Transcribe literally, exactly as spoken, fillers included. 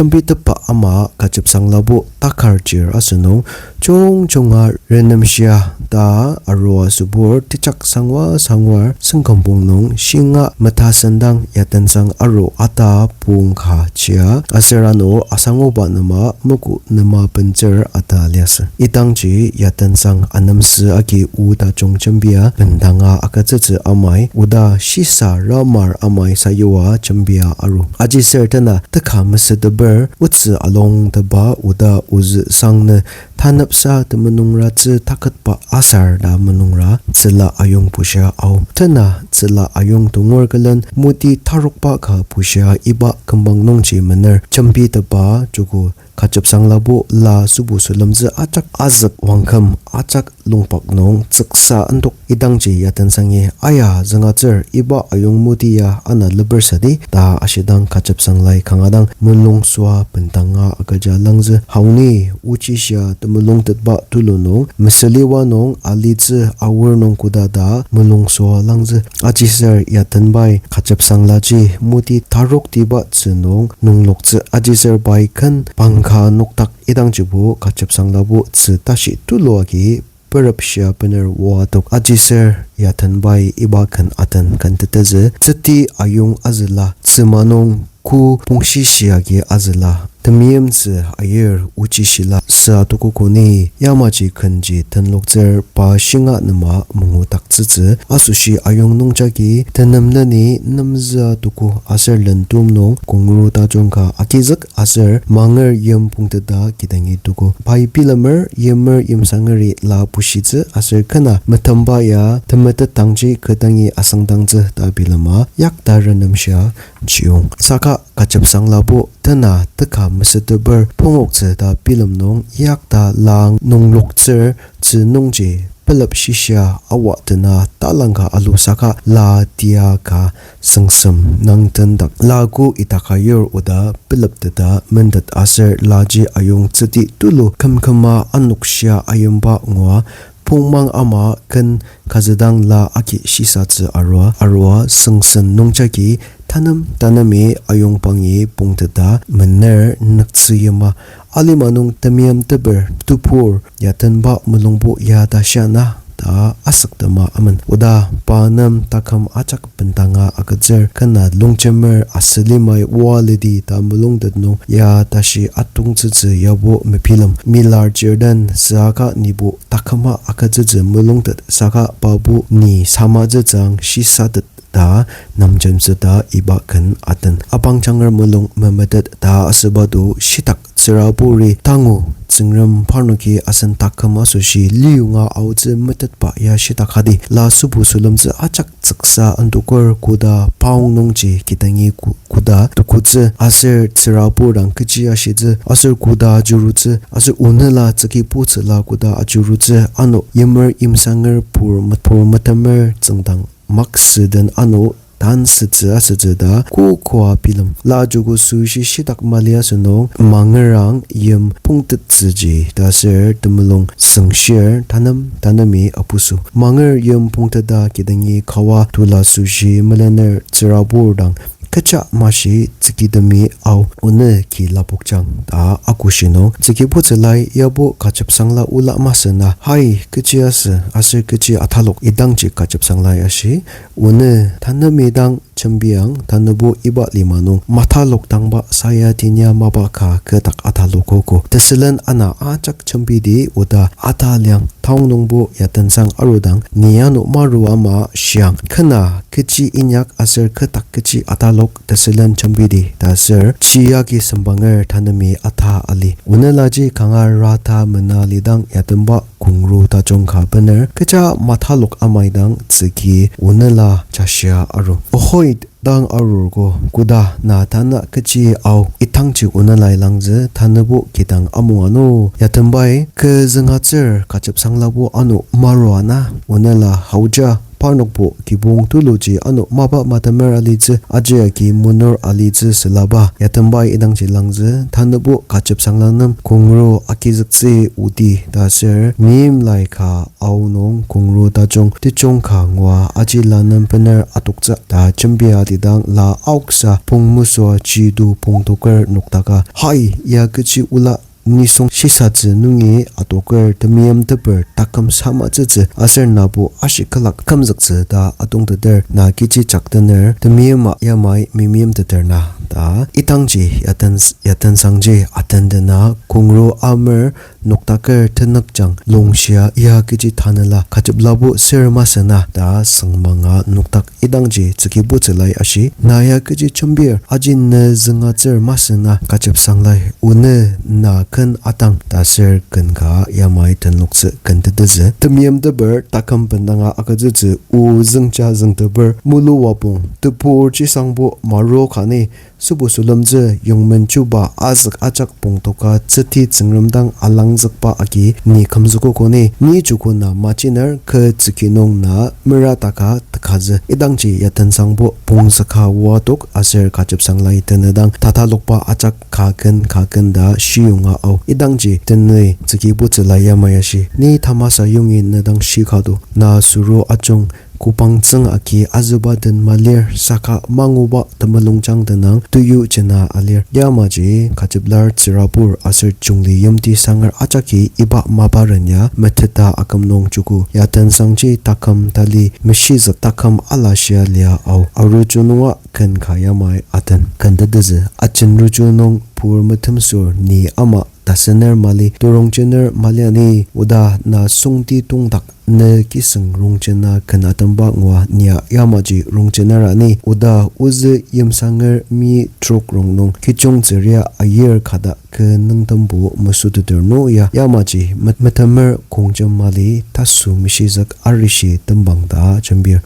Jembitepba ama Kachepsanglabo takar chir asünung, jungjunga renemshia ta arua sübur tejak sangwa sangwar sengkümpong nung shinga meta sendang Yatensang aru ata pung ka chia aser ano asangoba nema moku nema bentsür ata liasü. Idangji Yatensang anemsü agi o tajung jembia bendanga agütsütsü amai, oda shisa ramar amai sayua jembia aru. Ajiser tena teka mesüteper otsü alongteba oda ozü sangnü tanepsa temenungratsü taketba asar ta menungra tsüla ayong bushia ao. Tena tsüla ayong tongur külen moti tarokba ka bushia iba kümbang nungji mener jembitepba joko Kachepsanglabo la sübu sülemtsü ajak azük wangküm ajak longpak nung tsüksa ndok idangji Yatensangi aya züngatsür iba ayong moti ya ana leper sadi ta ashidang Kachepsanglai kanga dang mulung süa bendanga agüja langzü. Haoni ochishia temulung tetba tulu nung mesüliwa nung alitsü aor nung koda ta mulung süa langzü. Ajiser Yatenbai Kachepsanglaji moti taroktiba tzü nung nungloktsü ajiser pai ken pangka nokdak idangjibo Kachepsanglabo tzü tashi tulu agi perepshia bener oa tok ajiser Yatenbai iba ken aten kentetezü, tzüti ayong azüla, tzüma nung ko pongshi shiagi azüla, temeim tzü ayir ochishila süa tuku koni yamaji kenji tenloktsür pa shinga nema mangudaktsütsü asoshi ayong nungjagi tenemleni nemzüa tuku aser lentum nung kongru tajung ka agizük aser manger yim pongteta kidangi tuku. Pai bilemer yimer yimsangeri la bushitsü aser kena metemba ya temetet dangji kü dangi asüngdangtsü ta bilema yakta renemshia chiyong. Saka Kachepsanglabo tena teka mesüteper pongoktsü ta bilem nung yakta lang nungloktsür tzü nungji pelep shishia awa tena talangka alu saka la tia ka süngsem nangtendak. La ko itaka yur oda pelepteta mendet aser laji ayong tzüti tulu kümküma anokshia ayimba ngua pongmang ama ken kazüdang la agi shisatsü arua, arua süngsen nungjagi tanem tanemi ayongbangi pongteta mener nüktsü yima. Alima nung temeim teper tebur Yatenba mulungbo ya ta shia na ta asüktema amen. Oda pa nem taküm ajak bendanga agütsür kena longjemer asülimai oa lidi ta mulungtet nung ya tashi atongtsütsü yabo mebilem. Milar jirden süaka nibo taküma agütsütsü mulungtet saka pabo ni samatsütsüang shisatet ta namjemsü ta iba ken aten. Abangjanger mulung memetet ta asüba do shitak tsüraburi tangu Tsüngrem parnoki asen taküm asoshi liyonga aotsü metetba ya shitak hadi la sübu sülemtsü ajak tsüksa andoker koda paong nungji kidangi ko-, koda tukutsü aser tsürabur dang kechi ashitsü aser koda ajurutsü aser onela tsüki putsüla koda ajurutsü ano yimer yimsanger pur met-, pur metemer tsüngdang maksüden ano tansütsü asütsü ta kokoa bilem. La joko süshi shitak mali asünung mangerang yim pongtettsüji ta ser temulung süngshir tanem tanemi apusu. Manger yim pongteta kidangi kawa tula süshi melener tsürabur dang kecha mashi tsükitemi ao onü ki lapokjang ta akoshi nung tsüki putsülai yabo Kachepsangla ola masü na, hai, kechi asü aser kechi atalok idangji Kachepsanglai ashi. Onü tanemi dang jembiang, tanübo iba lima nung matalok dangba saya tinia mapa ka kü dak atalokogo. Tesülen ana ajak jembidi oda ataliang taong nungbo Yatensang arudang ni ano maru ama shiang. Kena kechi inyak aser kü dak kechi atalok tesülen jembidi ta ser chiyagi sembanger tanemi ata ali. Onelaji kanga rata mena lidang Yatenba kongru tajung ka bener kecha matalok amaidang tsüki onela jashia aru. Ohoi dang arurgo koda na tanü kechi ao itangji onelai langzü tanübo kidang amunga no Yatenbai kü züngatsür Kachepsanglabo ano marua na onela haoja parnokbo kibong tuluji ano mapa matemer alitsü, aji agi munur alitsü sülaba yatembai idangji langzü, tanübo Kachepsangla nem kongro agizüktsü odi ta ser, meim lai ka aonung kongro tajung tejung ka ngua aji la nem bener atoktsü ta jembia atidang la aoksa pongmesüa jidu pongtoker noktaka, Hai, ya kechi ola nisung shisatsü nungi atoker temeim teper taküm samatsütsü aser nabo ashi külak kümzüktsü ta atongteter na kechi jaktener temeima yamai memeimteter na ta idangji yaten, yatensangji atendena kongro amer noktaker tenükjang longshia ya kechi tanela Kacheplabo ser masü na ta süngmanga noktak idangji tsükibutsülai ashi, Na ya kechi jembir, aji ne züngatsür masü na Kachepsanglai, onü na ken atang ta ser ken ka yamai tenloktsü kentetezü. Temeim teper taküm bendanga agütsütsü o züngja züngteper mulu wapong tebur chisangbo maro kani sübu sülemtsü yongmen chuba azük ajak pongtoka tsüti Tsüngrem dang alangzükba agi ni kümzükogo ni, ni joko na majiner kü tsüki nung na mera taka tekazü. Idangji yatensangbo pongzüka oa tok aser Kachepsanglai tenüdang tatalokba ajak ka ken ka ken ta shiyonga ao. Idangji tenüi tsükibutsüla yamai ashi, Ni tamasa yongi ne dang shikado, na suro ajung kobangtsüng agi azüba den malir, saka manguba temulungjang tenang tuyu jena alir. Yamaji Kacheplar tsürabur aser jungli yimti sanger ajaki iba maparen ya meteta aküm nung joko yatensangji taküm tali meshizük taküm alashia lia ao. Aruju nunga ken ka yamai aten kentetezü. Ajen ruju nung pur metemsür ni ama tasener mali, turongjener mali ani, oda na süngti tongdak ne kiseng rongjena ken atemba ngua nia yamaji rongjener ani, oda ozü yimsanger mi trok rongnung kijungtsüria ayir kada kü nüngtembo mesüteter nung ya yamaji met-, metemer kongjem mali tasü meshizük arishi tembang ta jembir.